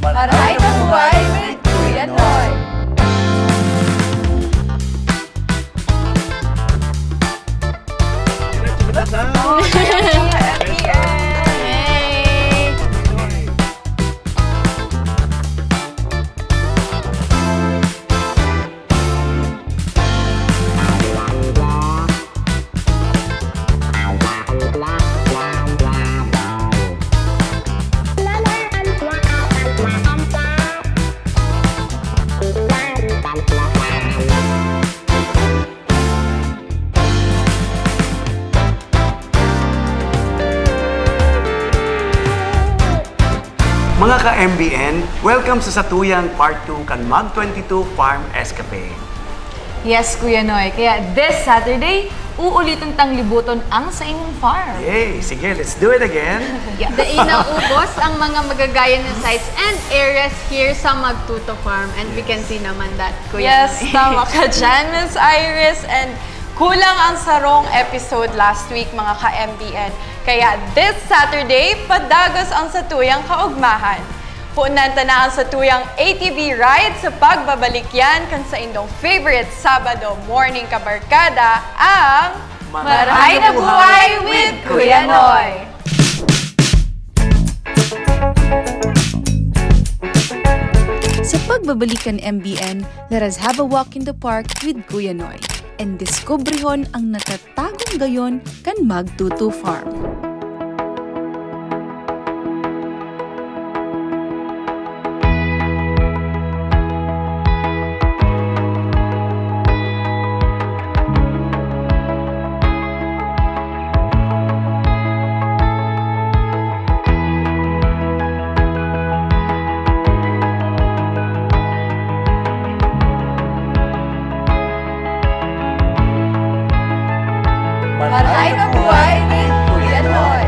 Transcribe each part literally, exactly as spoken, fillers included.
Maray na buhay with Kuya Noy! Mga ka-M B N, welcome sa satuyang part two kan Mag twenty-two Farm Escapade. Yes, Kuya Noy. Kaya this Saturday, uulitin tang libuton ang sa inyong farm. Yay! Sige, let's do it again. Yes. Dai naubos ang mga magagayon na sights and areas here sa Magtuto Farm. And we can Yes. see naman that, Kuya Yes, Noy. tama ka dyan, Miss Iris. And kulang ang sarong episode last week, mga ka-M B N. Kaya this Saturday, padagos ang satuyang kaugmahan. Punan ta na ang satuyang A T V ride sa pagbabalik yan kan saindong favorite Sabado morning kabarkada, ang Maray na Buhay with Kuya Noy! Sa pagbabalik kan M B N, let us have a walk in the park with Kuya Noy and diskubrihon ang natatagong gayon kan Magtutu Farm. Maray na buhay ni Kuya Noy!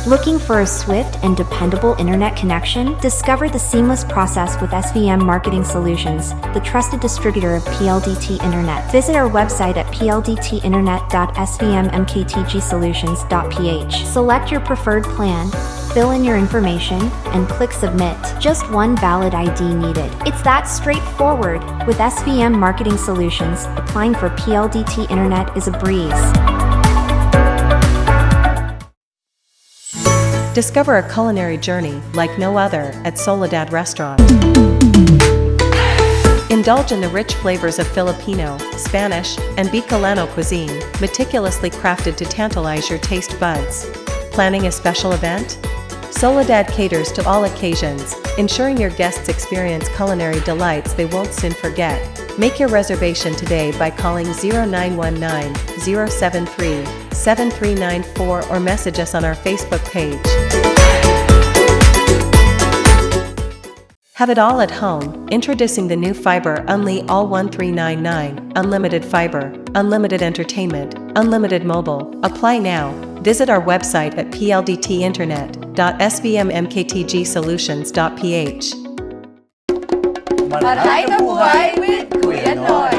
Looking for a swift and dependable internet connection? Discover the seamless process with S V M Marketing Solutions, the trusted distributor of P L D T Internet. Visit our website at P L D T internet dot S V M M K T G solutions dot P H. Select your preferred plan, fill in your information, and click submit. Just one valid I D needed. It's that straightforward. With S V M Marketing Solutions, applying for P L D T Internet is a breeze. Discover a culinary journey like no other at Soledad Restaurant. Indulge in the rich flavors of Filipino, Spanish, and Bicolano cuisine, meticulously crafted to tantalize your taste buds. Planning a special event? Soledad caters to all occasions, ensuring your guests experience culinary delights they won't soon forget. Make your reservation today by calling zero nine one nine, zero seven three, seven three nine four or message us on our Facebook page. Have it all at home. Introducing the new Fiber Unli All one three nine nine, unlimited fiber, unlimited entertainment, unlimited mobile. Apply now. Visit our website at P L D T internet dot S V M M K T G solutions dot P H. Maray na buhay with Kuya Noy!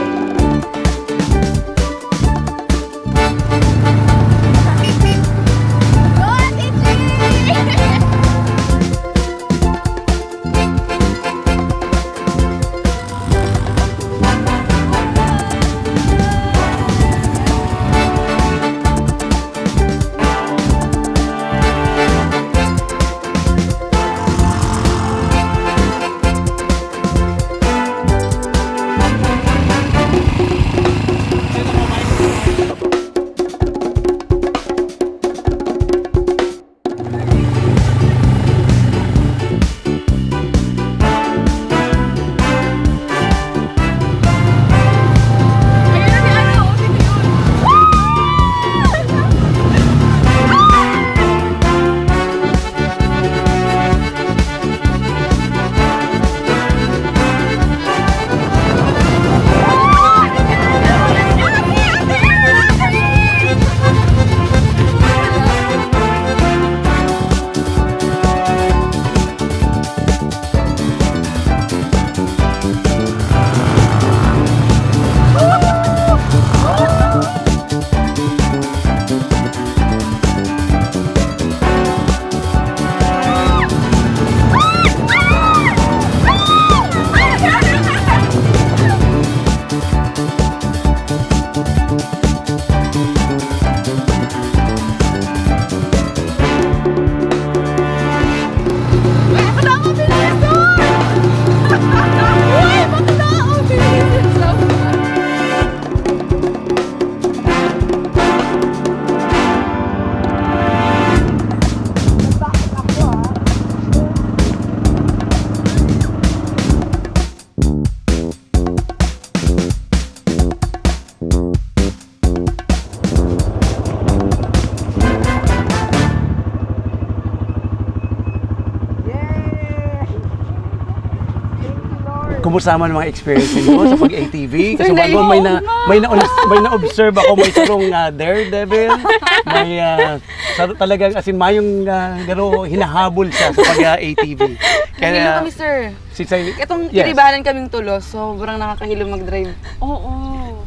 Kumusta man mga experience ninyo sa pag-A T V? Kasi Sir, bago may na, oo nga. may na, may na-observe ako, may sarong, ah, daredevil, may, ah, sa, talagang as in, mayong, ah, garo, hinahabol siya sa pag-A T V. Kaya, Nahilo kami, sir. si, si, Itong yes. iribahanan kaming tulos, sobrang nakakahilo mag-drive. Oo.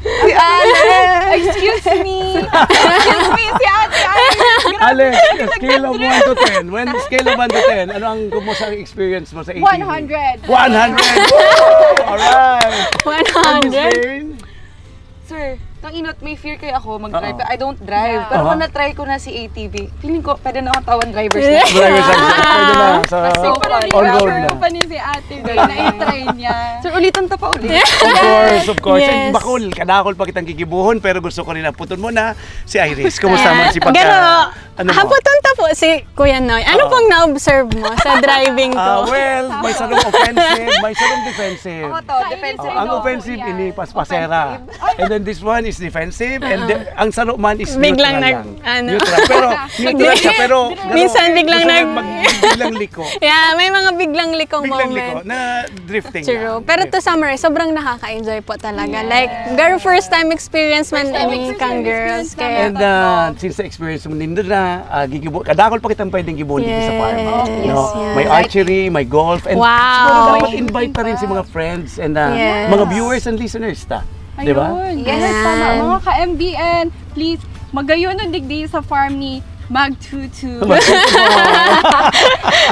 Si Alex! Excuse me! Excuse me, si Ate Alex! Grabe Alex, ka scale of one to ten. When scale of one to ten, ano ang kumusta ang experience mo sa A T V? One hundred. One hundred! Woo! Alright! One hundred? And Miss Jane? Sir, kang inot, may fear kayo ako mag-drive. Oo. I don't drive. Yeah. Pero Aha. kung na-try ko na si A T V, feeling ko, pwede na akong tawan driver's license. Driver's license. Pwede na. Sa Kasi parang on road na. Pero pa ni si Ate Day, na-try niya. Sir, ulitan ta pa ulit. Of course, of course. Yes. And bakul, kadakol pa kitang gigibuhon, pero gusto ko rin aputon mo na si Iris. Kumusta mo si pagka... Garo, ano mo? Haputon ta po si Kuya Noy. Ano Oo. pong na-observe mo sa driving ko? Ah, well, may sarong offensive, may sarong defensive. Ako to, Sa defensive. Oh, ang Ito, offensive, yan. ini paspasera. Offensive. And then this one is defensive, and Oo. the, ang saro man is Biglang neutral nag-, lang. ano. Neutral. Pero, neutral siya, pero, Minsan biglang gusto nag- mag-, biglang liko. Yeah, may mga biglang likong Biglang liko moment. na drifting True. lang. Pero to Drifting. summarize, sobrang nakaka-enjoy po talaga. Yes. Like, very first time experience man First time ni experience, kang girls. experience Kaya namin. And, uh, since na-experience mo nindo na, ah, gigibo-, kadakol pa kitang pwedeng gibuhon dito sa farm. Yes, No? yes. May Like archery, may golf, and Wow. siguro dapat May invite shooting pa rin si pa. mga friends and, uh, Yes. mga viewers and listeners ta. Di ba? Ayun. Yes, Ayan. tama. Mga ka-M B N, please, magayon ang digdi sa farm ni Mag Tutu. Mag Tutu.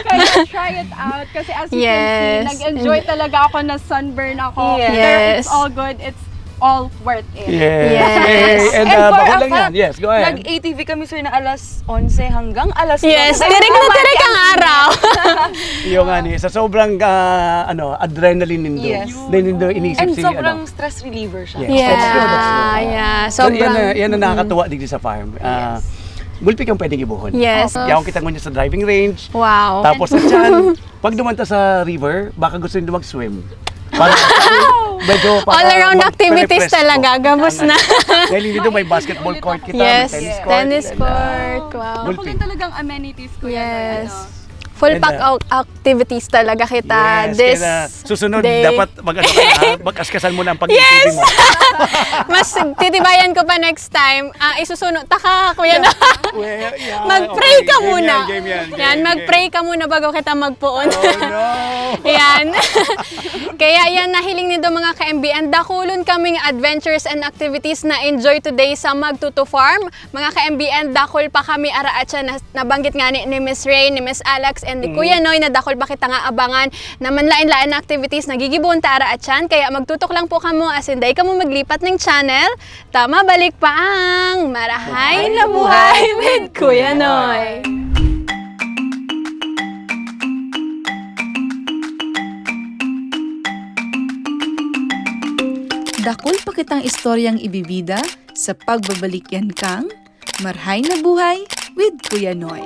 Kaya try it out. Kasi as you can see, Yes. nag-enjoy And talaga ako, na-sunburn ako. Yes. Pero it's all good. It's all worth it. Yes. Yes. Hey, and, And uh, for bako a lang yan. fact, Yes, go ahead. nag-A T V kami, sir, na alas onse hanggang alas Yes, dose. tirik na tirik ang araw. Yung nga ni, sa sobrang, ah, ano, adrenaline nindo, Yes. na nindo inisip And si, sobrang ano. stress reliever siya. Yes, that's true, that's true. Yeah, yeah. So, yan Sobrang, na, yan ang mm. nakakatuwa digdi sa farm. Ah, Yes. gulpi kang pwedeng ibuhon. Yes. Yaon kita ngunyan sa driving range. Wow. Tapos sa tiyan, pag duman ta sa river, baka gusto nindo mag-swim. Para medyo para All around mag-, activities prepresko. talaga, gabos na. Dahil dito may basketball court kita, Yes, may tennis court, tennis and, uh, court, wow. gulpi. Ako lang talagang amenities ko yan, Yes. ano. Full And, pack uh, out activities talaga kita Yes, this kaya susunod, day. dapat mag-, ano ka, ha? Mag-askasan mo na ang pag-A T V Yes! mo. Mas titibayan ko pa next time. Ah, isusuno, taka, kuya Yeah. na. Well, yeah, Mag-pray okay. ka Game muna. yan, game yan, Yan, game, mag-pray game. ka muna bago kita magpoon. Oh, no. Yan. Kaya yan, nahiling nindo, mga ka-M B N, dakulon kaming adventures and activities na enjoy today sa Magtutu Farm. Mga ka-M B N, dakul pa kami araatyan na nabanggit nga ni, ni Miss Rain, ni Miss Alex, and ni Mm. Kuya Noy, na dakul pa kita nga abangan na manlain-lain na activities na gigibohon ta araatyan. Kaya magtutok lang po kamo, asin dai kamo maglipat ning channel. Ta mabalik pa ang Marahay na Buhay with Kuya Noy. Dakul pa kitang istoryang ibibida sa pagbabalik yan kang Marhay na Buhay with Kuya Noy.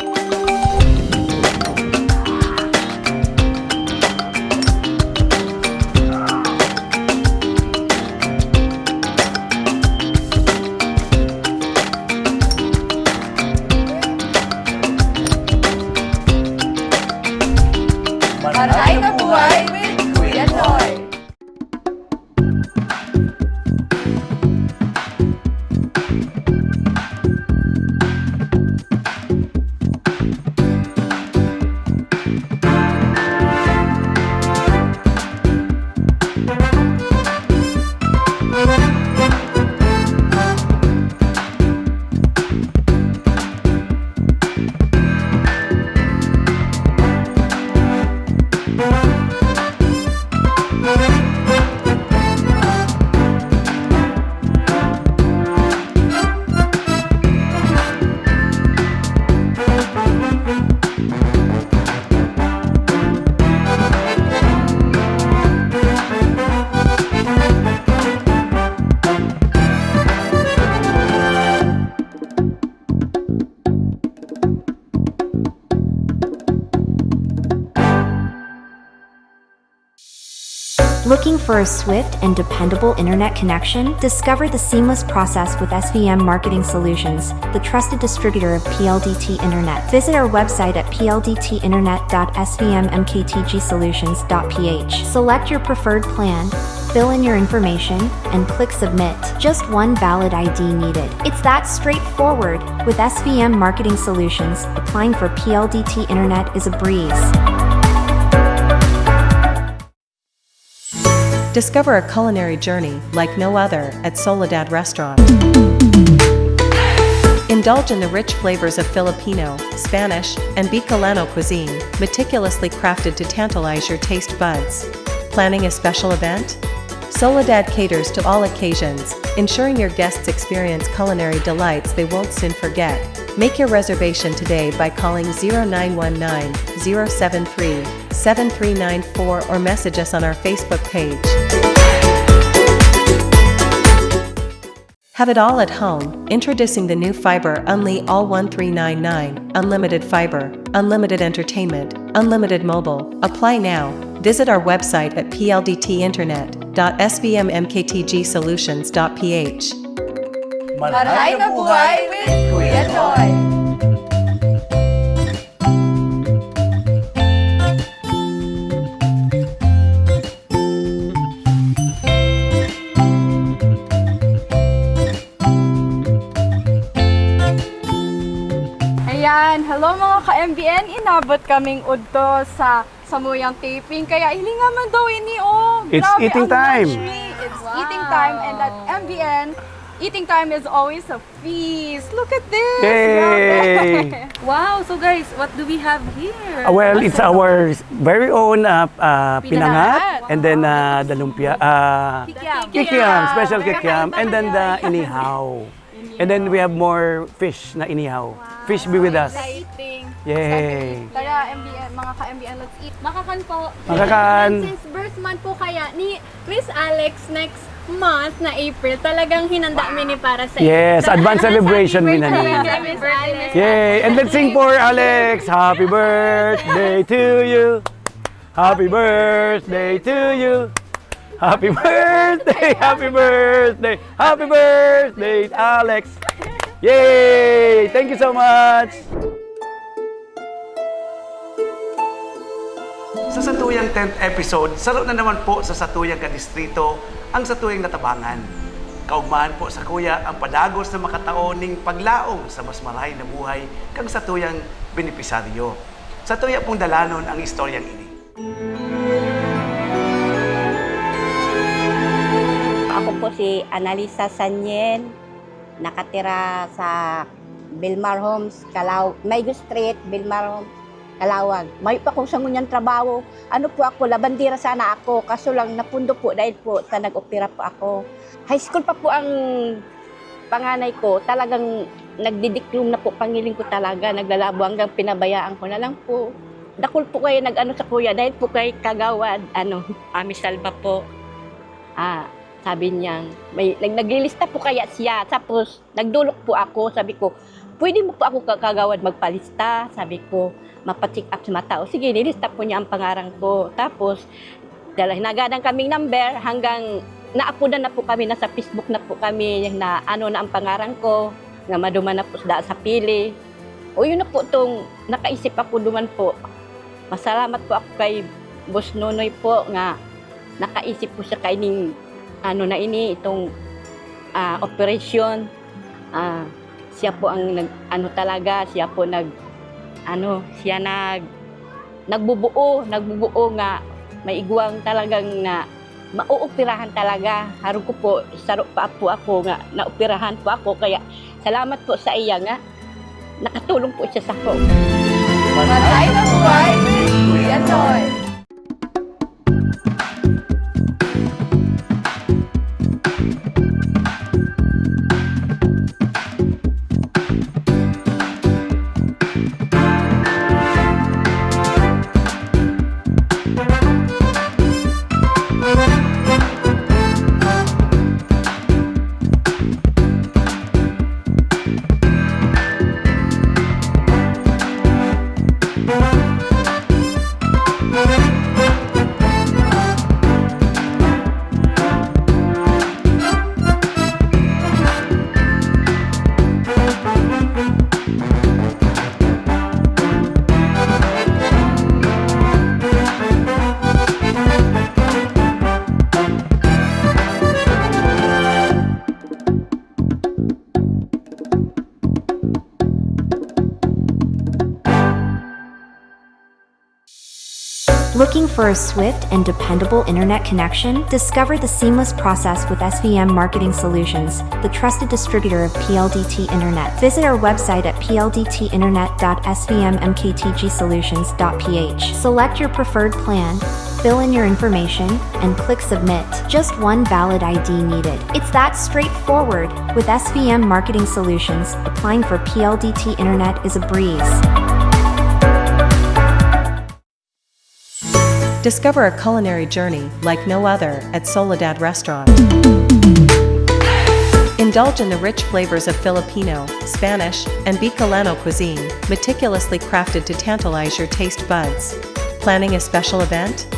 Marhay na Buhay with Kuya Noy. Looking for a swift and dependable internet connection? Discover the seamless process with S V M Marketing Solutions, the trusted distributor of P L D T Internet. Visit our website at P L D T internet dot S V M M K T G solutions dot P H. Select your preferred plan, fill in your information, and click submit. Just one valid I D needed. It's that straightforward. With S V M Marketing Solutions, applying for P L D T Internet is a breeze. Discover a culinary journey like no other at Soledad Restaurant. Indulge in the rich flavors of Filipino, Spanish, and Bicolano cuisine, meticulously crafted to tantalize your taste buds. Planning a special event? Soledad caters to all occasions, ensuring your guests experience culinary delights they won't soon forget. Make your reservation today by calling zero nine one nine, zero seven three, seven three nine four or message us on our Facebook page. Have it all at home. Introducing the new Fiber Unli All one three nine nine, unlimited fiber, unlimited entertainment, unlimited mobile. Apply now. Visit our website at P L D T internet dot S V M M K T G solutions dot P H. Marhay na buhay with Kuya Joy. Ayan, hello mga ka-MBN, inabot kaming udto sa samuyang taping, kaya hilinga man daw ini, oh. It's Grabe, eating ang time. Lunch ni, it's eating time, and at MBN, eating time is always a feast. Look at this! Yay! Grabe. Wow, so guys, what do we have here? Uh, well, it's our very own uh, uh, pinangat, and then uh, the lumpia, uh, kikiam. Kikiam, special kikiam, and then the inihaw. And then we have more fish na inihaw. Fish be with us. Exciting. Yay! Tara, MBN, mga ka-MBN, let's eat. Makakan po. Makakan. And since birth month po kaya ni Miss Alex next month na April, talagang hinanda mi ni para sa Yes, advance celebration mi na niya. Happy birthday, Miss Alex. Yay! And let's sing for Alex. Happy birthday to you. Happy birthday to you. Happy birthday, happy birthday, happy birthday, Alex. Yay! Thank you so much. Sa satuyang tenth episode, saro na naman po sa satuyang kadistrito ang satuyang natabangan. Kaugmahan po sa kuya ang padagos na makatao ning paglaom sa mas marahay na buhay kan satuyang benepisaryo. Satuya pong dalanon ang istoryang ini. Ako po si Annalisa Sanyen, nakatira sa Belmar Homes, Calaw-, Maigo Street, Belmar Homes, Calauag. Mayo pa akong sangunyan trabaho. Ano po ako, labandera sana ako, kaso lang napundo po dahil po sa nag-opera po ako. High school pa po ang panganay ko, talagang nagdidiklom na po pangiling ko talaga, naglalabo hanggang pinabayaan ko na lang po. Dakul po kayo nag-ano sa kuya, dahil po kay Kagawad, ano, Ami Salva po. Ah, sabi niya, may, nag-, naglilista po kaya siya. Tapos, nagdulok po ako, sabi ko, "Pwede mo po ako, Ka-, Kagawad, magpalista?" Sabi ko, "Mapa-check up sa mata." O sige, nilista po niya ang pangaran ko. Tapos, dala, nagadan kaming number hanggang naapodan na po kami, nasa Facebook na po kami, na ano na ang pangaran ko, nga maduman na po sa, sa pili. O yun na po tong nakaisip ako duman po. Masalamat po ako kay Boss Nonoy po nga nakaisip po siya kaining ano na ini, itong, ah, operasyon. Ah, siya po ang nag-, ano talaga, siya po nag-, ano, siya nag-, nagbubuo, nagbubuo nga may igwang talagang na maooperahan talaga. Harong ko po, saro pa po ako nga naoperahan po ako. Kaya salamat po sa iya nga nakatulong po siya sa ako. Marhay na buhay, Kuya Noy! Looking for a swift and dependable internet connection? Discover the seamless process with S V M Marketing Solutions, the trusted distributor of P L D T Internet. Visit our website at P L D T internet dot S V M M K T G solutions dot P H. Select your preferred plan, fill in your information, and click submit. Just one valid I D needed. It's that straightforward. With S V M Marketing Solutions, applying for P L D T Internet is a breeze. Discover a culinary journey like no other at Soledad Restaurant. Indulge in the rich flavors of Filipino, Spanish, and Bicolano cuisine, meticulously crafted to tantalize your taste buds. Planning a special event?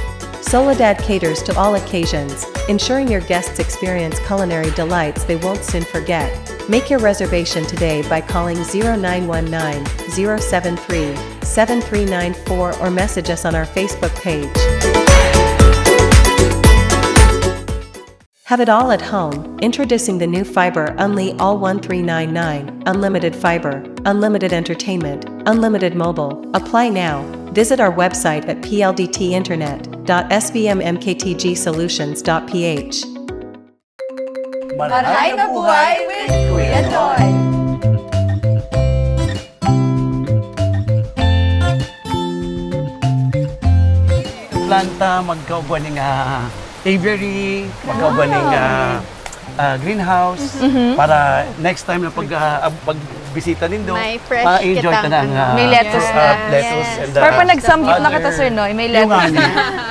Soledad caters to all occasions, ensuring your guests experience culinary delights they won't soon forget. Make your reservation today by calling zero nine one nine, zero seven three, seven three nine four or message us on our Facebook page. Have it all at home. Introducing the new Fiber Unli All one three nine nine, unlimited fiber, unlimited entertainment, unlimited mobile. Apply now. Visit our website at P L D T internet dot S V M M K T G solutions dot P H. Marhay na buhay with Kuya Noy. Planta, magkaugwa ning ah, aviary, magkaugwa ning ah, ah, greenhouse, para next time na pag, ah, ah, pagbisita nindo, May fresh ma-enjoy kitang ta ng ano. ah, May lettuce ah, na. lettuce and Pero ah, pag nag-samgyup na kita, other Sir Noy, may lettuce yungani, na.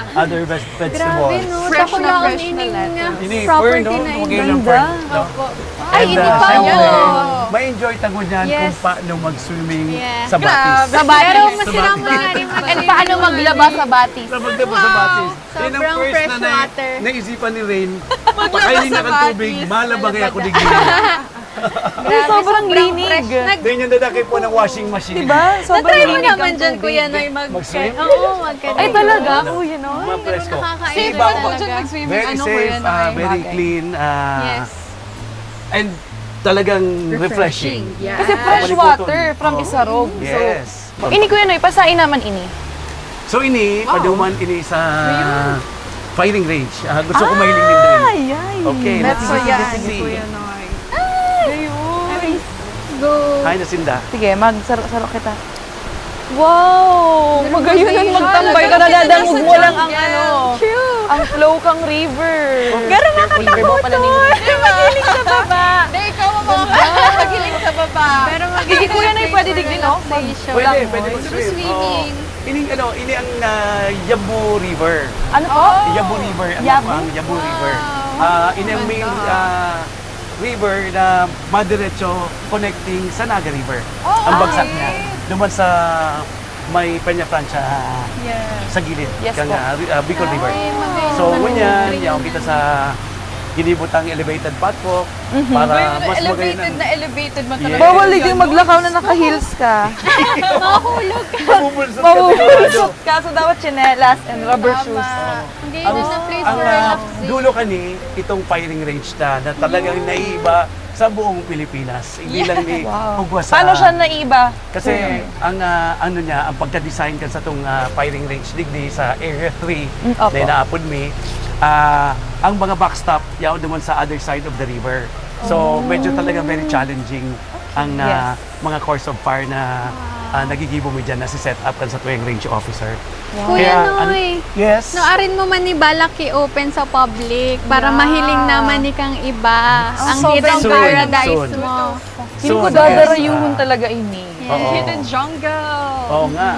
Other veg- vegetables. Grabe, no? Fresh Takot na lang fresh na ining lettuce. Ini, property fern, no? na Huwag ini. yung Ganda. fern, no? Opo. And Ay, hindi ah, pa syempre, yun. ma-enjoy ta ngunyan kung Yes. paano mag-swimming Yes. sa batis. Sa batis. Pero masarap nga rin mag- And paano maglaba sa batis? Sa maglaba sa batis. Wow. Yan ang Sobrang first fresh na, na water. naisipan ni Rain. Pakainin na kang tubig, malaba kaya ako digdi. Grabe, Sobrang linig. Fresh. Nag- Then yung dadaki po ng washing machine. Diba? Sobrang Na-try mo linig naman ang dyan, tubig. Kuya Noy, mag- Mag-swim? Oo, mag- Ay, talaga? Ano? Kuya Noy? Mapresko. Nakakainis Iba talaga. po. Dyan mag-swimming, Very ano, safe, Kuya Noy? ah, very Bagay. clean. ah, Yes. And talagang refreshing. Yeah. Kasi fresh Kapalibutan. water from Oo. Isarog. Yes. So, ini Kuya Noy, pasain naman ini. So ini, Wow. paduman ini sa firing range. Ah, gusto ko mahiling din doon. Ay, ay. Okay, That's let's so see. yan. Let's see. Ay, Go. Hi, Nasinda. Sige, magsaro-saro kita. Wow! Magayon ang magtambay ka, nadadangog mo lang ang ano, True. ang flow kang river. Pero nakakatakot. Di ba? Magiling sa baba. Hindi, ikaw ang mga magiling sa baba. Pero Hindi, Kuya Noy, pwede digdi, no? Mag- relaxation. Pwede, Lang, pwede no? mag-swim. Swimming. Oo. Ini, ano, ini ang ah, Yabu River. Ano po? Yabu River. Ang, Yabu? ang Yabu River. Wow. Ah, ini ang main Ganda. ah, river na madiretso connecting sa Naga River. Oh, Ang bagsak okay. niya. Duman sa may Peña Francia Yes. sa gilid Yes kang po. ah, ri- ah, Bicol River. Ay, magayon So, na ngunyan, green. yaon kita sa ginibutang elevated boat walk Mhm. para Ay, mas magayon elevated ang na elevated man Yes. talaga. Bawal yung maglakaw na naka-heels ka. Mahulog ka. Mabubulsot ka Mabubulsot sigurado. ka. So, dapat tsinelas and rubber Tama. shoes. Hindi Ang, na na place ang for ah, relaxation. dulo kani, itong firing range ta na talagang naiiba sa buong Pilipinas. Hindi lang ni Wow. Ugwa sa Paano siya naiba? Kasi ang ah, ano niya, ang pagka-design kan sa tong ah, firing range digdi sa Area three Mm, opo. na inaapod mi, ah, ang mga backstop yaon naman sa other side of the river. So, medyo talaga very challenging ang ah, Yes. mga course of fire na ah, nagigibo mi dyan na si set up kan sa tuwing range officer. Kuya Kaya, an- Noy, yes. No, arin mo man ni balak i-open sa public para Yeah. mahiling naman ni kang iba ang Sobrang hidden Soon, paradise soon. mo. Feeling ko Soon, dadarayuhon yes, ah, talaga ini. Oo. Hidden jungle. Oo nga.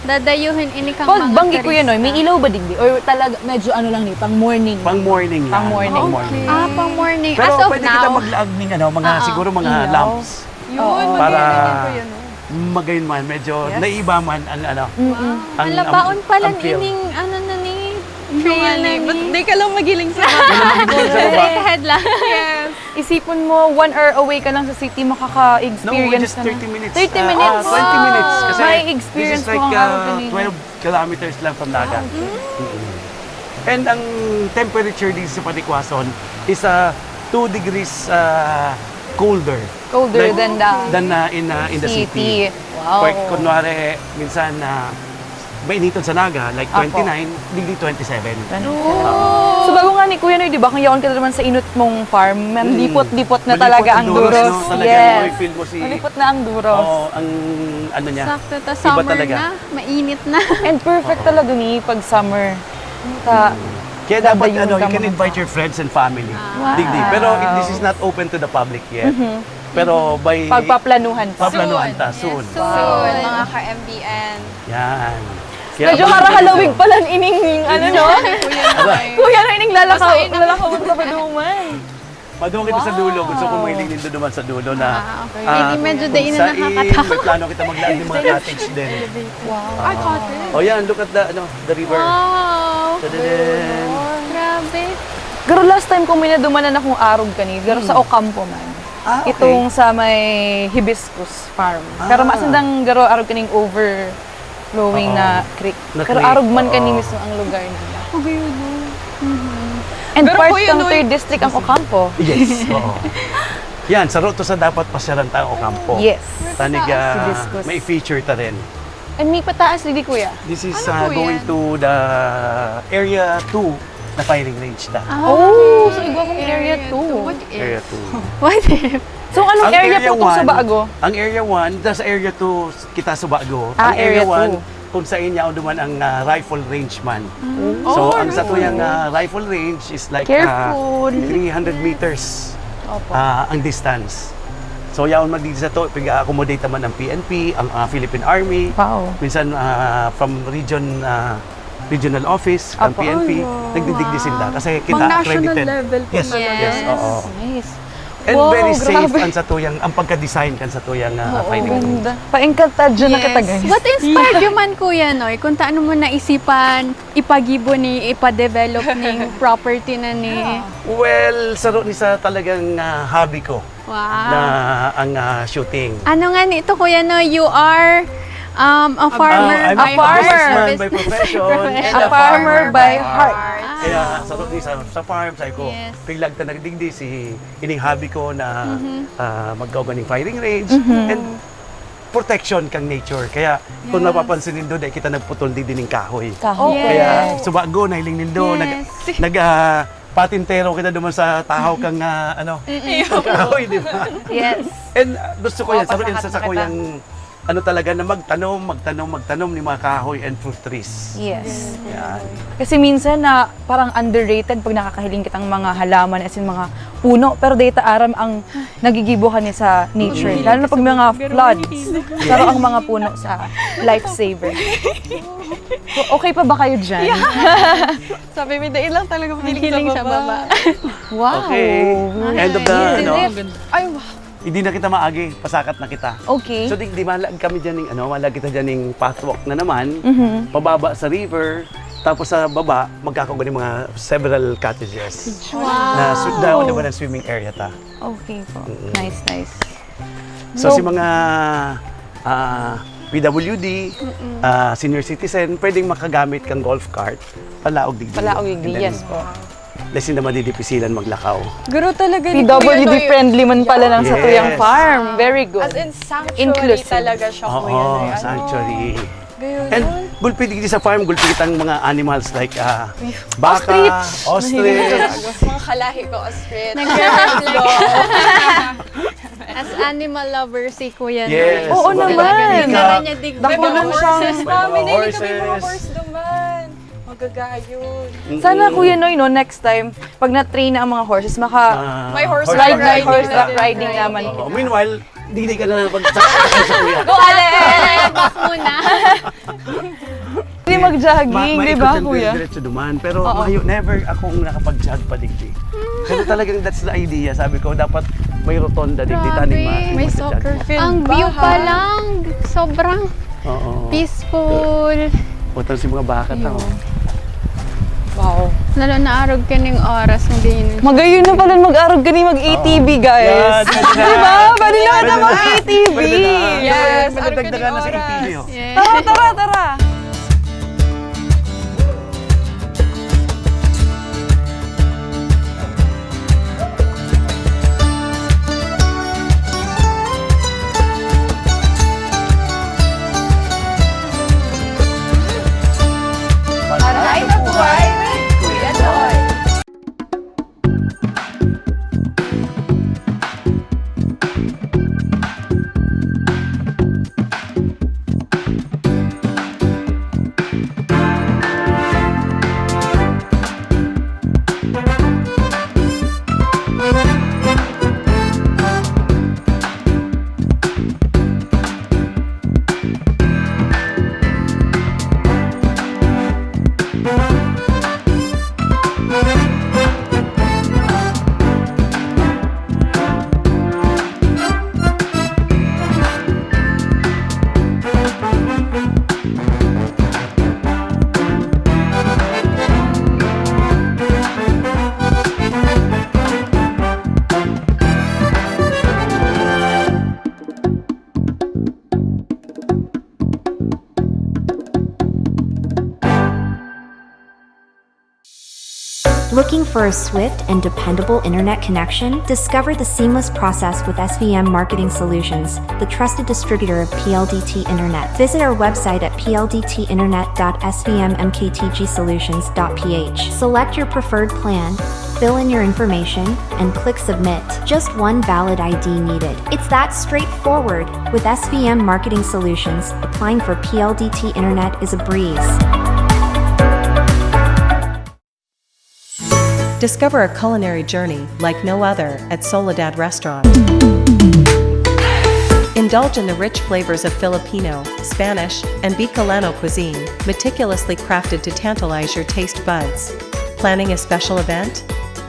Dadayuhin ini kang Pag mga banggi ko yun, turista. Noy, may ilaw ba digdi? Or talaga medyo ano lang ni, pang morning? Pang morning yan. Pang morning. Pang morning. Ah, pang morning. Pero As of pwede now, kita maglaag ning ano, mga Oo. siguro mga Ilaw. lamps. Yun, Oo. mag- Para ano yun, no? magayon man, medyo Yes. naiba man ang ano. Mm-mm. Ang, Ang labaon ang, pala ang feel. Ining ano na ni, Yung trail ano na eh, ni. ba't di ka lang magiling sa Wala magiling sa baba. Head lang. Yes. Isipin mo, one hour away ka lang sa city, makaka-experience No, just ka na. thirty minutes. Thirty Ah, minutes? ah, twenty minutes. Kasi May this experience is like mo ang ah, araw kanina. twelve kilometers lang from Naga. Mm-mm. And ang temperature dito sa Panikwason is ah, two degrees ah, colder. Colder Like, than the than ah, in, ah, in the city. Wow. Pag kunwari, minsan na Painiton sa Naga, like, twenty-nine, digdi twenty-seven. So, bago nga ni Kuya Noy, di ba, kung yaon ka naman sa inot mong farm, malipot-lipot na talaga ang duros. No? Talaga, yes. Feel mo si... Malipot na ang duros. Oo, ang ano niya. Sakto, ta summer talaga. Na, mainit na. And perfect talaga ni pag summer. Sa... Kaya dapat, ano, you can invite your friends and family. Wow. Digdi. Pero this is not open to the public yet. Pero by... Pagpaplanuhan pa. Paplanuhan ta, soon. Soon, mga ka-M B N. Yan. Medyo harahalawig pala ining, ano, no? Kuya na ining lalakaw, lalakaw sa paduman. Padungan kita sa dulo. Gusto ko mahiling nindo naman sa dulo na... Ah, okay. Medyo dai na nakakatakot. May plano kita maglaan ng mga cottage din. Wow. Ay, cottage. Oh, yan. Look at the, ano, the river. Wow. Grabe. Pero last time ko may nadumanan akong arog kani, pero sa Ocampo man. Ah, okay. Itong sa may hibiscus farm. Pero masin dang garo arog kaning overflowing na creek. Pero arog man kani mismo ang lugar nila. Pagayon, no? And part ng third district ang Ocampo. Yes, oo. Yan, saro to sa dapat pasyalan ta ang Ocampo. Yes. Tanig, ah, may feature ta rin. And may pataas, di, Kuya? This is, ah, going to the area two na firing range ta. Oh, so igwa kong area two. Area two. What if? So, anong area po itong Subago? Ang area one, sa area two, kita Subago. Ah, area one, kung saan yaon duman ang, ah, rifle range man. So, ang satuyang, ah, rifle range is like, ah, three hundred meters, ah, ang distance. So, yaon man digdi sato, pig-accommodate naman ang P N P, ang, ah, Philippine Army. Wow. Minsan, ah, from region, ah, regional office, ang P N P, nagdidigdi sinda. Kasi kita accredited. Pang national level po talaga. Yes, oo. Nice. And very safe ang satuyang, ang pagka-design kan satuyang, ah, firing range. Ganda. Pa-encantado na kita, guys. What inspired you man, Kuya Noy, kung taano mo naisipan ipagibo ni, ipa-develop ning property na ni? Well, saro ni sa talagang, ah, hobby ko na ang, ah, shooting. Ano nga nito, Kuya Noy? You are, um, a farmer. Ah, I'm a businessman by profession and a farmer by heart. Kaya saro ni sa, sa farm, sabi ko, piglag ta nagdigdi si ining hobby ko na, ah, magkauban ning firing range and protection kang nature. Kaya kung napapansin nindo, dai kita nagputol digdi ning kahoy. Kahoy. Kaya subago, nahiling nindo, nag, nag, ah, patintero kita duman sa tahaw kang, ah, ano, kahoy, di ba? Yes. And, ah, gusto ko yan, sabi yan sa sakuyang ano talaga, na magtanom, magtanom, magtanom ni mga kahoy and fruit trees. Yes. Yan. Kasi minsan na parang underrated pag nakakahiling kitang mga halaman, as in mga puno, pero dai ta aram ang nagigibo kani sa nature. Lalo na pag mga floods. Pero ang mga puno sa lifesaver. Okay pa ba kayo dyan? Sabi mo, dai lang talaga mahiling sa baba. Wow. Okay. End of the, ano? Ay, wow. Hindi na kita maagi, pasakat na kita. Okay. So, di, di malag kami dyan ning, ano, malag kita dyan ning pathwalk na naman, pababa sa river, tapos sa baba, magkakaguan ning mga several cottages. Wow. Na, su- na, naman ang swimming area ta. Okay po. Nice, nice. So, si mga, ah, P W D, ah, senior citizen, pwedeng makagamit kang golf cart, palaog digdi. Palaog digdi, yes po. Dahil sinda madidipisilan maglakaw. Garo talaga ni Kuya Noy. P W D friendly man pala ng satuyang farm. Very good. As in, sanctuary talaga siya, Kuya Noy. Oo, sanctuary. And gulpi digdi sa farm, gulpi kitang mga animals like, ah, baka, ostrich. Mga kalahi ko, ostrich. As animal lover si Kuya Noy. Yes. Oo naman. Dako lang siyang horses. Family kami, mga horse naman. Magagayon. Sana, Kuya Noy, no, next time, pag na-train na ang mga horses, maka- may horseback riding naman. Meanwhile, hindi ka na lang pag-, sa, sa, sa, kuya. Go, Alex! Back muna. Hindi mag-jogging, di ba, Kuya? Diretso duman. Pero mayo, never akong nakapag-jog pa digdi. Pero talagang that's the idea. Sabi ko, dapat may rotonda digdi, taning ma-, may soccer field. Ang view pa lang, sobrang peaceful. Utang si mga baka ta, oh. Wow. Lalo na arog kaning oras na din. Magayon na pala mag-arog kani mag-A T V, guys. Di ba? Pwede na kita mag-A T V. Yes, arog kaning oras. Tara, tara, tara. Looking for a swift and dependable internet connection? Discover the seamless process with S V M Marketing Solutions, the trusted distributor of P L D T Internet. Visit our website at P L D T internet dot S V M M K T G solutions dot P H. Select your preferred plan, fill in your information, and click submit. Just one valid I D needed. It's that straightforward. With S V M Marketing Solutions, applying for P L D T Internet is a breeze. Discover a culinary journey like no other at Soledad Restaurant. Indulge in the rich flavors of Filipino, Spanish, and Bicolano cuisine, meticulously crafted to tantalize your taste buds. Planning a special event?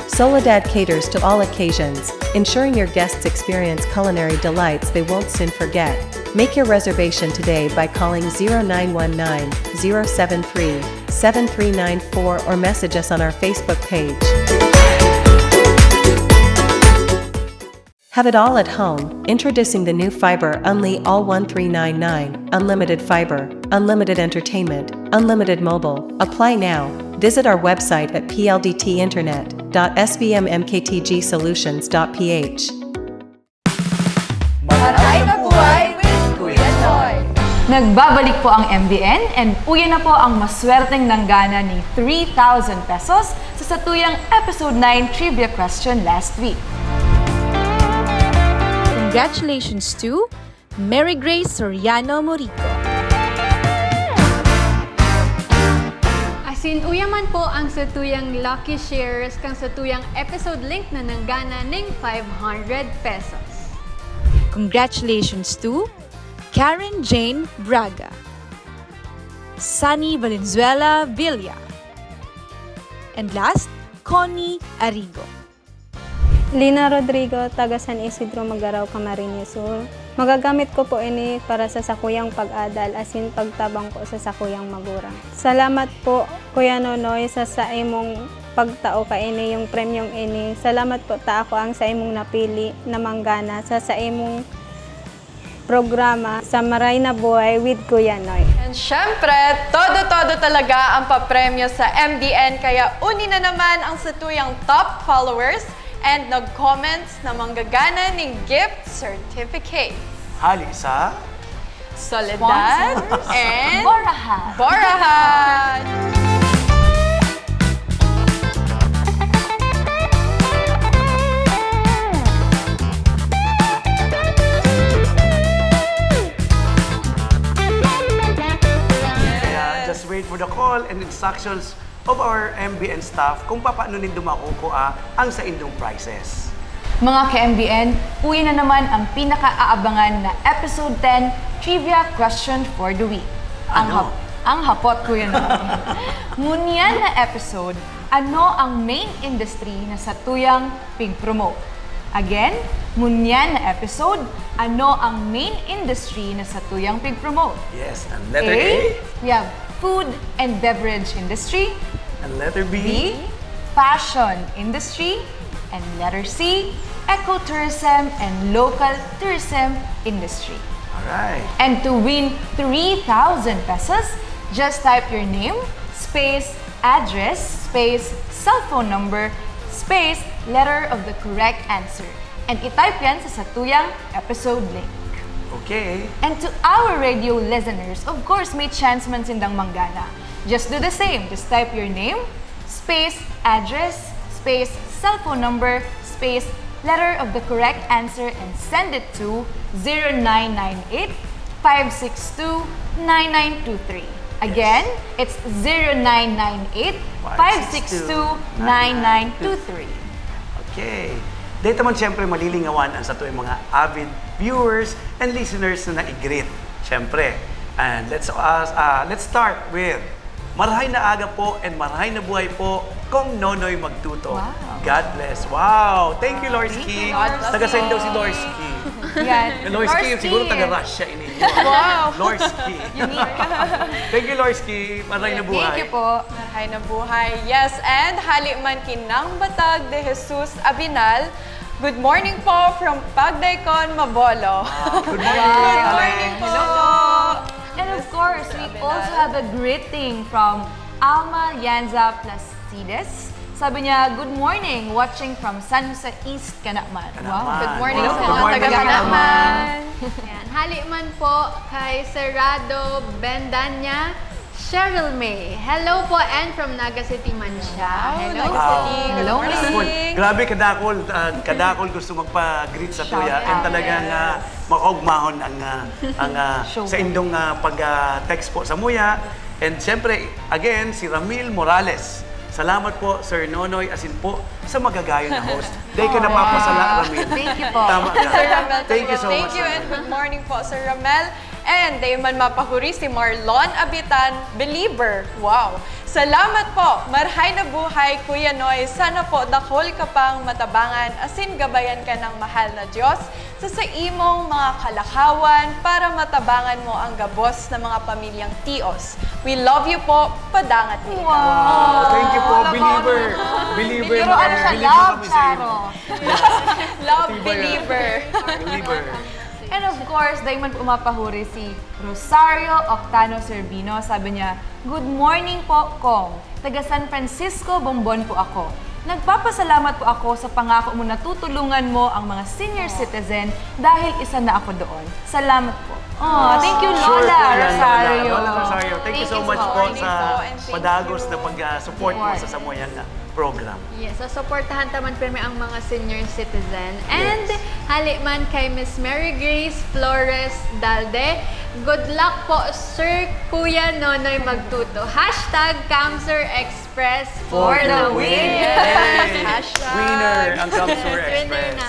Soledad caters to all occasions, ensuring your guests experience culinary delights they won't soon forget. Make your reservation today by calling zero nine one nine, zero seven three, seven three nine four or message us on our Facebook page. Have it all at home. Introducing the new Fiber Unli All one three nine nine, unlimited fiber, unlimited entertainment, unlimited mobile. Apply now. Visit our website at P L D T internet dot S V M M K T G solutions dot P H. Maray na buhay with Kuya Noy! Nagbabalik po ang M B N and uya na po ang maswerteng nanggana ning three thousand pesos sa satuyang episode nine trivia question last week. Congratulations to Mary Grace Soriano Morico. Asin uya man po ang satuyang lucky shares kan satuyang episode link na nanggana ning five hundred pesos. Congratulations to Karen Jane Braga, Sunny Valenzuela Villa, and last, Connie Arigo. Lina Rodrigo, taga San Isidro, Magarao, Camarines Sur. Magagamit ko po ini para sa sakuyang pag-adal asin pagtabang po sa sakuyang magurang. Salamat po, Kuya Nonoy, sa saimong pagtao kaini yung premyong ini. Salamat po ta ako ang saimong napili na manggana sa saimong programa sa Maray na Buhay with Kuya Noy. And syempre, todo-todo talaga ang papremyo sa M B N, kaya uni na naman ang satuyang top followers and nag-comments na manggagana ning gift certificate. Hali sa Soledad and Borahan. Borahan! Just wait for the call and instructions of our M B N staff kung papaano nindo makukua ang saindong prizes. Mga ka-M B N, uya na naman ang pinaka-aabangan na Episode ten Trivia Question for the Week. Ang, Ano? hap- ang hapot, Kuya Noy. Ngunyan na episode, ano ang main industry na satuyang pig-promote? Again, ngunyan na episode, ano ang main industry na satuyang pig-promote? Yes, and letter A, A? We have food and beverage industry. And letter B? B, fashion industry. And letter C, ecotourism and local tourism industry. Alright. And to win three thousand pesos, just type your name, space, address, space, cell phone number, space, letter of the correct answer. And i-type yan sa satuyang episode link. Okay. And to our radio listeners, of course, may chance man sindang manggana. Just do the same. Just type your name, space, address, space, cell phone number, space, letter of the correct answer and send it to zero nine nine eight, five six two, nine nine two three. Again, it's zero nine nine eight, five six two, nine nine two three. Okay. Dito man siyempre malilingawan ang satuyang mga avid viewers and listeners na nai-greet. Siyempre. And let's, uh, uh, let's start with Marahay na aga po and marahay na buhay po, Kong Nonoy Magtuto. Wow. God bless. Wow! Thank you, Lorsky. Thank you, Lorsky. Taga saan daw si Lorsky? Yan. Lorsky, Lorsky. Siguro taga Russia ini. Wow! Lorsky. Unique. Thank you, Lorsky. Marahay na buhay. Thank you po. Marahay na buhay. Yes, and hali man ki Nang Batag de Jesus Abinal, good morning po from Pagdaykon, Mabolo. Wow. Good morning. Good morning po. Hello po. And of course, we also have a greeting from Alma Lianza Plas- Sides. Sabi niya, "Good morning, watching from San Jose East, Canaman." Canaman. Wow. Good morning Hello, sa good mga morning, taga Canaman. Canaman. Yan. Hali man po kay Serrado Bendanya, Cheryl May. Hello po and from Naga City man siya. Hello. Wow. Hello, Wonderful. Miss. Grabe, kadakol, ah, kadakol gusto magpa-greet sa Shout tuya. And out. Talagang ah, makaugmahon ang, ah, ang ah, Show. Sa indong ah, pag-text po sa muya. And siyempre, again, si Ramil Morales. Salamat po, Sir Nonoy, asin po sa magagayon na host. Dahil ka napapasala, Ramil. Thank you po. Tama ka. Sir Ramel, Thank you so thank much. you and good morning po, Sir Ramel. And dai man mapahuri si Marlon Abitan, believer. Wow! Salamat po! Marhay na buhay, Kuya Noy. Sana po dakol ka pang matabangan asin gabayan ka ng mahal na Diyos sa sa imong mga kalakawan para matabangan mo ang gabos na mga pamilyang tios. We love you po. Padangat ni ikaw. Wow, thank you po. Wala pa Believer. ako. Believer. Pero ano siya, Believer love, kami sa inyo. Charo. Love Tibay. Believer. Believer. And of course, dai man po mapahuri si Rosario Octano Servino. Sabi niya, "Good morning po, Kong. Taga San Francisco, Bombon po ako. Nagpapasalamat po ako sa pangako mo na tutulungan mo ang mga senior citizen dahil isa na ako doon. Salamat po." Oh, thank you, Sure Lola po yan, Rosario. Lola Rosario, thank you so Thank you much so po much. sa Thank you po, and thank padagos you. na pag-support mo Support. Sa samuyang na program. Yes, so supportahan ta man pirmi ang mga senior citizen. And Yes. Hali man kay Miss Mary Grace Flores Dalde, good luck po, Sir Kuya Nonoy Magtuto. Hashtag Camsur Express for the win! Yes! Hashtag. Winner ang Camsur Winner Express. na.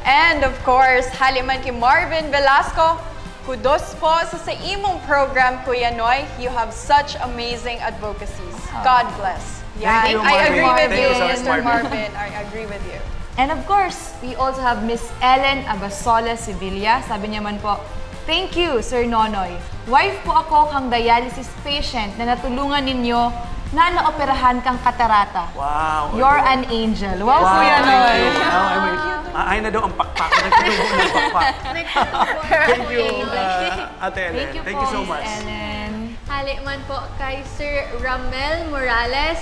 And of course, hali man ki Marvin Velasco, kudos po sa sa imong program, Kuya Noy. You have such amazing advocacies. God bless. Thank you, I agree Marvin. with Thank you, you so much, Mister Marvin. Marvin. I agree with you. And of course, we also have Miss Ellen Abasola Sevilla. Sabi niya man po, "Thank you, Sir Nonoy. Wife po ako kang dialysis patient na natulungan ninyo na naoperahan kang katarata. Wow. You're an angel." Wow, Wow, Kuya thank Noy. you. Now, I mean, ah, ay na daw ang pakpak. Nagtutubo ng pakpak. Thank you, uh, Ate Ellen. Thank you, Thank po, you so Miss much. Ellen. Hali man po kay Sir Ramel Morales.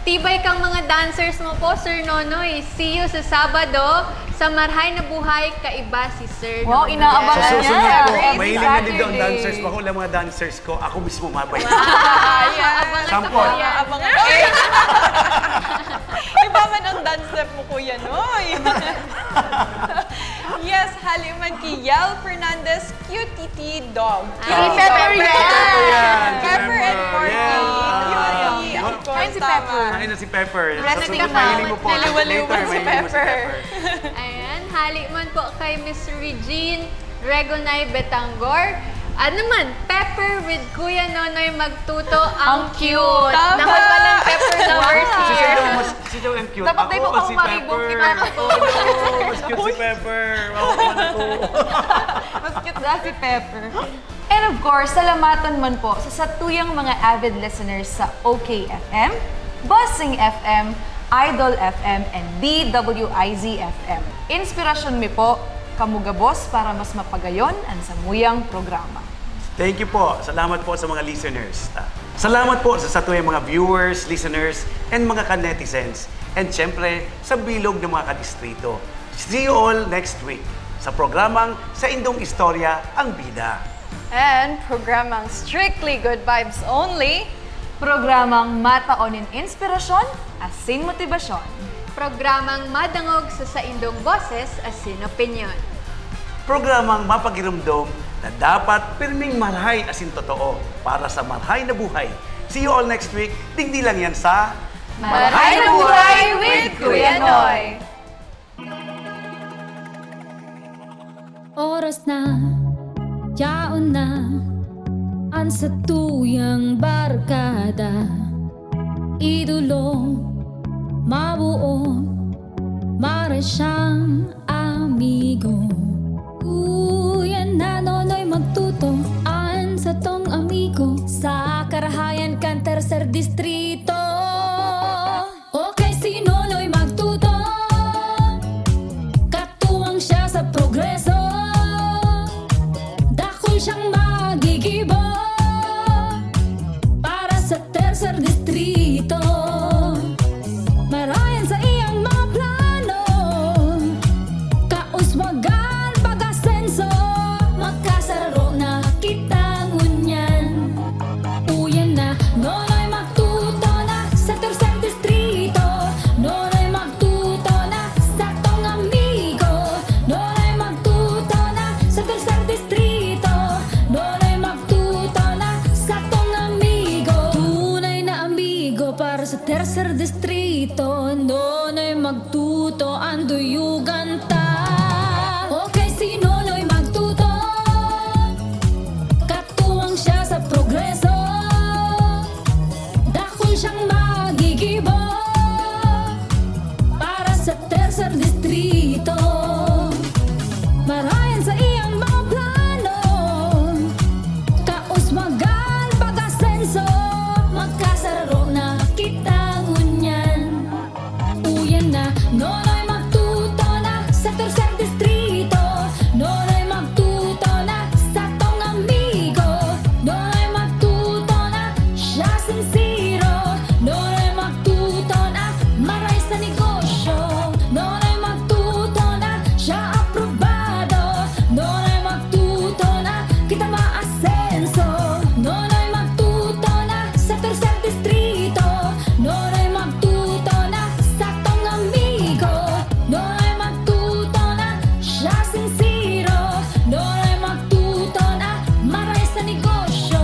Tibay kang mga dancers mo po, Sir Nonoy. See you sa Sabado sa Marhay na Buhay, kaiba si Sir Wow, Nonoy. inaabangan Sa niya. susunod po, Every mahiling na din daw ang Saturday. Dancers. Bako lang mga dancers ko. Ako mismo mabay. Ayan. Sampol. Abangan. Iba man ang dance step mo, Kuya Noy. Yes, hali man ki Yel Fernandez, Q T T dog. Ay, Pepper yan. Pepper and Porky. Yeah. Cutie, of course, Ayun si tama. Pepper. Ayun na si Pepper. Sa Interesting susunod, na. mahiling mo po. Naliwaliwan Later, si mahiling mo si Pepper. Pepper. Ayan, hali man po kay Miss Regine Regonay Betangor. Ano man, pepper with Kuya Nonoy Magtuto, ang Ang cute. cute. Naku, walang pepper lovers Si here. Joe, mas, si Joe ang cute. Dapat Ako, di mo mas si akong maribong Pepper. kita. Oo, mas cute si Pepper. Ako, ako. Mas cute na si Pepper. And of course, salamatan man po sa satuyang mga avid listeners sa O K F M, Bossing F M, Idol F M, and D W I Z F M. Inspirasyon mi po, kamo gabos para mas mapagayon an samuyang programa. Thank you po. Salamat po sa mga listeners. Ah, salamat po sa satuyang mga viewers, listeners, and mga ka-netizens. And syempre, sa bilog ng mga kadistrito. See you all next week sa programang Sa Indong Istorya ang Bida. And programang Strictly Good Vibes Only. Programang matao nin inspirasyon asin motibasyon. Programang madangog sa saindong boses asin opinyon. Programang mapagiromdom na dapat pirming marhay asin totoo para sa marhay na buhay. See you all next week. Digdi lang yan sa Marhay na buhay with Kuya Noy! Oras na, yaon na, an satuyang barkada. Idolo, mabuo, marasyang amigo. Kuya Nonoy Magtuto, an satong amigo. Sa karahayan kan Tercer Distrito. Okay, si Nonoy Magtuto, katuwang siya sa progreso. Dakul siyang magigibo para sa Tercer Distrito. Rito, Nonoy Magtuto an duyugan ta. Okay, si Nonoy Magtuto, katuwang siya sa progreso. Dakul siyang magigibo para sa tercer distrito. Marayan sa iyang mga plano, kausmagan, pag-asenso, magkasararo na kita ngunyan. Uyan na, Nonoy Magtuto na sa tercer distrito. Nonoy Magtuto na satong amigo. Nonoy Magtuto na siya sinsero. Nonoy Magtuto na maray sa negosyo. Nonoy Magtuto na siya aprobado. Nonoy Magtuto na kita maasenso. Nonoy Magtuto na sa tercer distrito. Nonoy Magtuto na satong amigo. Nonoy Magtuto na siya sinsero. Nonoy Magtuto na maray sa negosyo.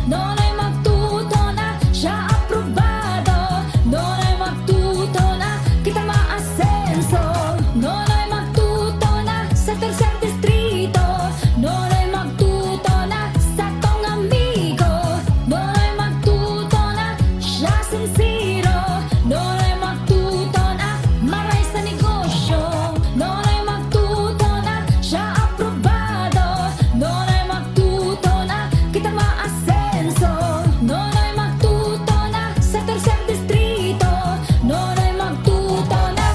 Nonoy Magtuto na siya aprobado. Nonoy Magtuto na kita maasenso. Nonoy Magtuto na sa tercer distrito. Nonoy Magtuto na satong amigo. Nonoy Magtuto na siya sinsero. Nonoy Magtuto na maray sa negosyo. Nonoy Magtuto na siya aprobado. Nonoy Magtuto na kita maasenso. Nonoy Magtuto na sa tercer distrito. Nonoy Magtuto na.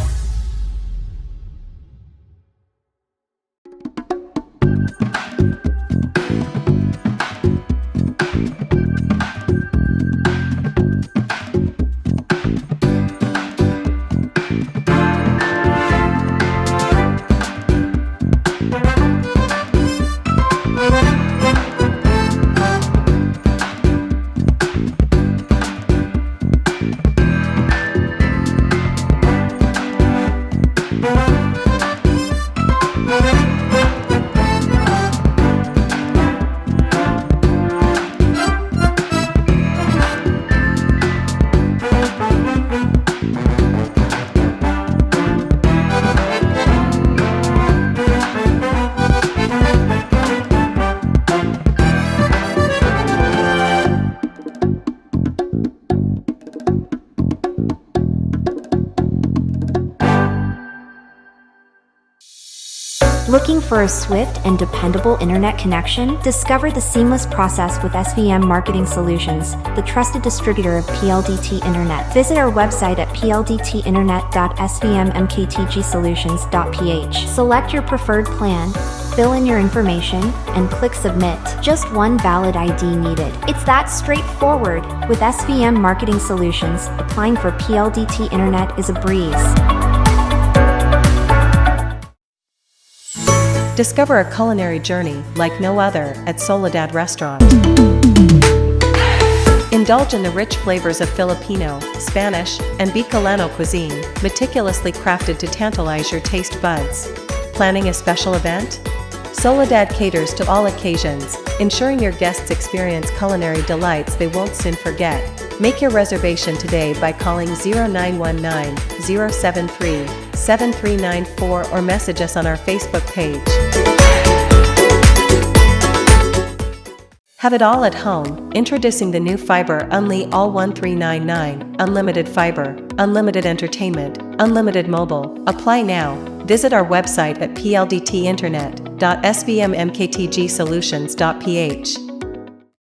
Looking for a swift and dependable internet connection? Discover the seamless process with S V M Marketing Solutions, the trusted distributor of P L D T Internet. Visit our website at P L D T internet dot S V M M K T G solutions dot P H. Select your preferred plan, fill in your information, and click submit. Just one valid I D needed. It's that straightforward. With S V M Marketing Solutions, applying for P L D T Internet is a breeze. Discover a culinary journey like no other at Soledad Restaurant. Indulge in the rich flavors of Filipino, Spanish, and Bicolano cuisine, meticulously crafted to tantalize your taste buds. Planning a special event? Soledad caters to all occasions, ensuring your guests experience culinary delights they won't soon forget. Make your reservation today by calling zero nine one nine, zero seven three, seven three nine four or message us on our Facebook page. Have it all at home. Introducing the new Fiber Unli All one three nine nine, unlimited fiber, unlimited entertainment, unlimited mobile. Apply now. Visit our website at P L D T internet dot S V M M K T G solutions dot P H.